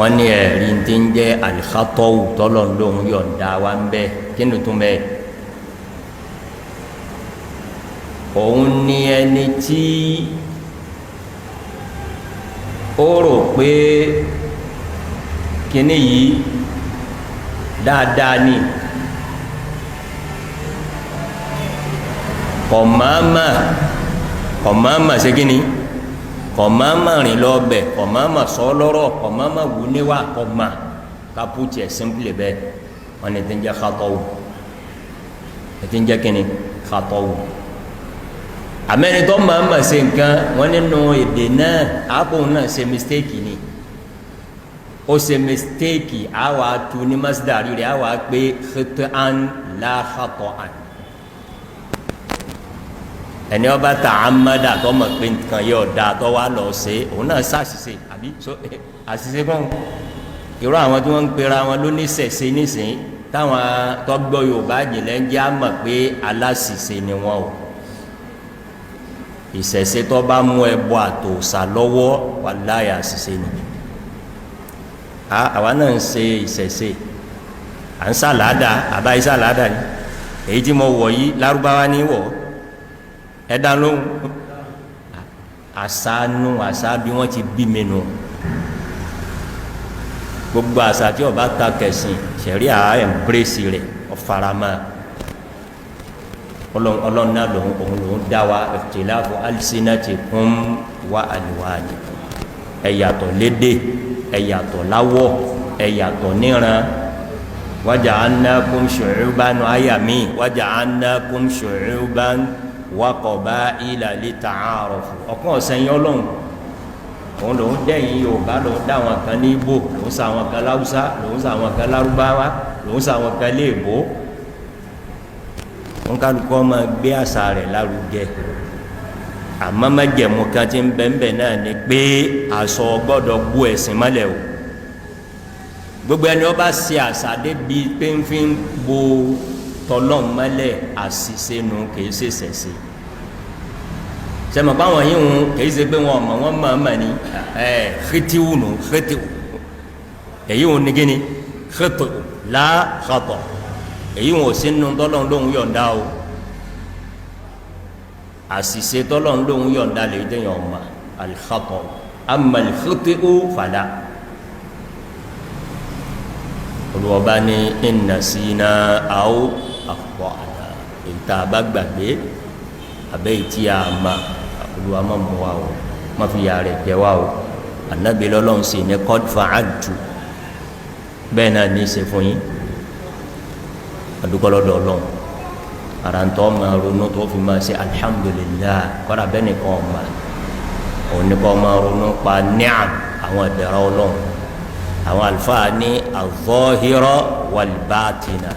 Wọ́n ní ẹ̀rí tí ń jẹ́ al-khata'u tọ́lọ̀ lóhun yọ̀ǹda wa ń bẹ́. Kí ni tún bẹ́ẹ̀? Òun ni ẹni tí ó rò pé kíní yìí dáadáa ni, kọ̀mọ́mà kọ̀mọ́mà ṣe kíni, kọ̀mọ́mà rìn lọ bẹ̀, kọ̀mọ́mà sọ lọ́rọ̀, kọ̀mọ́mà wù níwà, kọ̀mà kápútì ẹ̀ símpìlì bẹ́ẹ̀. Wọ́n ní ti ń jẹ́ khata'u, ti ń jẹ́ kíni, khata'u. Àmẹ́ni tó máa ma ṣe nǹkan, wọ́n nínú èdè náà àpòun náà ṣe mistake ni, ó ṣe mistake. Àwa tu ní masdari rẹ̀, àwa pé khit'an la khata'an. Ẹni ọba ta'ammada tó mọ̀ pé nǹkan yóò da tó wá lọ ṣe, òun náà ṣàṣìṣe àbí àṣìṣe kọ́. Irú àwọn tí wọ́n ń pera wọn lóníṣẹ̀ṣe nísìnyí, táwọn tó gbọ́ Yorùbá jìnlẹ̀ ń jẹ́ àmọ̀ pé aláṣìṣe ni wọ́n o. Ìṣẹ̀ṣe tó bá mú ẹbọ àtòsà lọ́wọ́, wàláyà, àṣìṣe ni. Àwa náà ń ṣe ìṣẹ̀ṣe, à ń sàládà, àbáyé sàládà ni. Èyí tí mo wọ̀ yìí, Lárúbáwá ní wọ̀ ẹ̀dá lóhùn. Àṣà nu, àṣà bí wọ́n ti bí mi nù. Gbogbo àṣà tí ó bá ta kẹsìn sẹ̀ríà embrace rẹ̀, ọ̀farama. Ọlọ́run náà lòun, òun lòun dá wa. Ikhtilafu alsinatikum wa alwanikum, ẹ yàtọ̀ lédè, ẹ yàtọ̀ láwọ̀, ẹ yàtọ̀ níran. Waja'alnakum shu'uban, àyà mi, waja'alnakum shu'uban wa qaba'ila lita'arafu. Ọ̀kan ọ̀sẹ̀ yẹn, Ọlọ́run òun lòun dẹ́yìn Yorùbá, lòun dá àwọn kan ní Ìgbò, lòun sa àwọn kan láwùsá, lòun sa àwọn kan lárúbáwá, lòun sa àwọn kan léèbó. Wọn kálukọ́ máa gbé àṣà rẹ̀ lárugẹ, àmọ́ májẹ̀mú kan tí ń bẹ́ńbẹ́ náà ni pé aṣọ gbọ́dọ̀ bú ẹ̀sìn mọ́lẹ̀ o. Gbogbo ẹni ó bá ṣe àṣà débi pé ń fi ń bo tọlọ́n mọ́lẹ̀, àṣìṣe nu, kìí ṣe ṣẹ̀ṣẹ̀. Sẹ́mi báwọn yìí ń kìí ṣe pé wọn mọ̀, wọ́n mọ̀ mọ̀ ní ẹ̀ xetiwu nù, xetiwu èyí wọn ní kíni, xetu la xatọ, èyí wọn ò sí nínú tọ́lọ́n lóhùn yọ̀ǹda o. Àṣìṣe tọ́lọ́n lóhùn yọ̀ǹda lè dẹ́yìn ọ̀ma al-khata, amma al-khati'u fala. Olùwọ́ba ní inna sina aw akhta'na, ìta bá gbàgbé abẹ́ ìtí a ma, Olúwa má mú wa o, má fi yà rẹ̀ jẹ wa o. Anabi lọ́lọ́run sì ní qad fa'altu, bẹ́ẹ̀ náà ní í ṣe fún yín. Adúgbòlódò Ọlọ́run, arantọ́ máa ronú tó fi máa ṣe alhamdulillahi, kọ́ra bẹ́ẹ̀ nìkan ọ̀ma òun ní kọ́ máa ronú pa ni'am, àwọn ìdẹ̀ra Ọlọ́run. Àwọn àlùfáà ní az-zahira wal-batina.